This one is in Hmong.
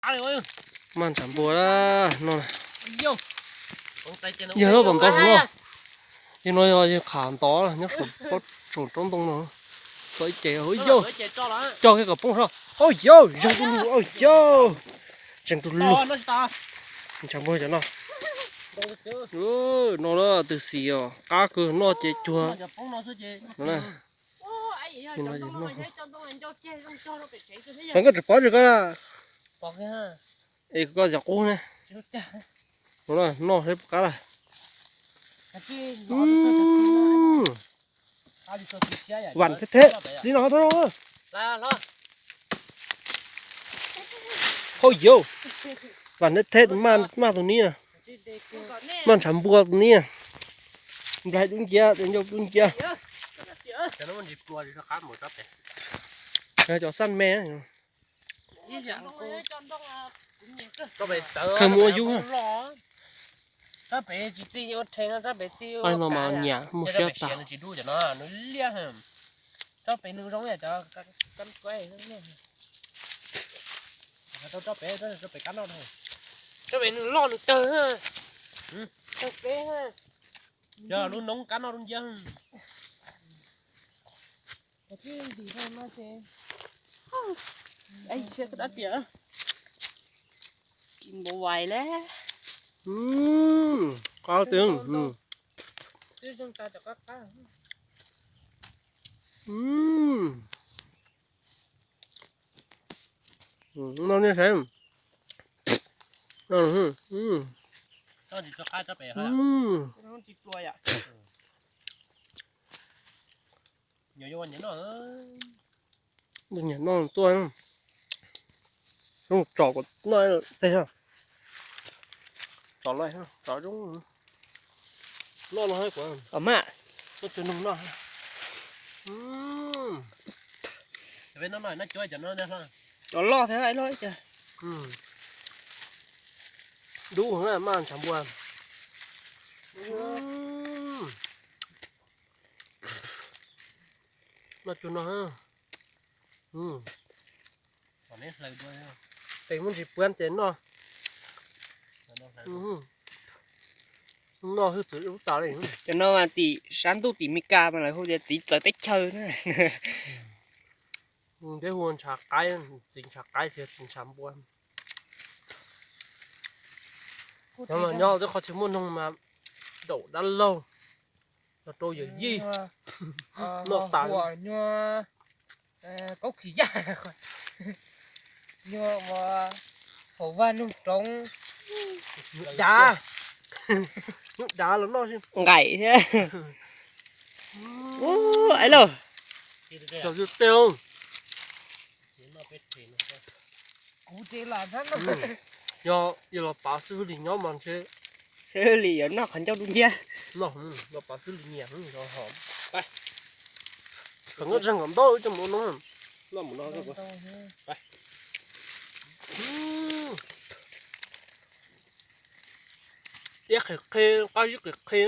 Maj ntshav npua no. Yog lub tom ntov no. Yog no yog yawg Qham ntov nyob saum roob ntoo no. Txo ib ce, yog coj kiag kom poob so. Au yog, zeeg tus lug, au yog, zeeg tus lug. Ntshav npua cov no. No twg xis os, qab kawg, noj ces cuag. Koj tsis pov tsis koj. Es koj cov qub ne. Noj seb puas qab lawm. Vam thiab thiab li no. Hau yau, vam thiab thiab, maj tus nib na. Maj ntshav npua tus nib na. Nplaig dub nciab, tus ncauj dub nciab. Cov xaj me. Khaws mus ua yub. Tab pem tsis txij ua rhe no, tab pem txij ua no mas nyiam muaj siab tas. Tab pem nws zoo cov kab kuaib. Rau pem, rau pem kab noj, rau pem nws loj nws tawg, tawg peb. Yog lub noob kab noj lub nciab. Npau vais le. Qab tiag. No nej saib. Nyiam no tuaj, tsom kom noj tej, tsom lawm, tsom zoo. Noj no kuv, noj tsuag nug noj. Cov loj thiab loj. Dub heev, maj ntshav npua. Noj tsuag no. Tes muaj ntsis puab ces noj. Noj hwj txwv ub tas li. Cov no mas tim sab ntuj tim Meskas mas lawv hu tias txiv txawv teb chaws na. Peb hu ntshav qaib, txiv ntshav qaib thiab txiv ntshav npua. Nyob twb qhov tsis muaj noog mas daum dab laug los rau yawm yij noj tas. Nyuag kaub khis yaj, nyuag ua hauv vaj nug roob. Dav, nyuj dav los noj nqaim thiab. Ub, es lauj, tej. Kuv ces lam, yog yog los pav xib hwb Lis nyob mas ntshe xib hwb Lis yuav noj qhov ncauj dub nciab. Los pav xib hwb Lis nyiam, kom nyob zeeg kom ntau coj mus ua no. Noj mus no. Iab qhe qhe, qab zib qhe qhe.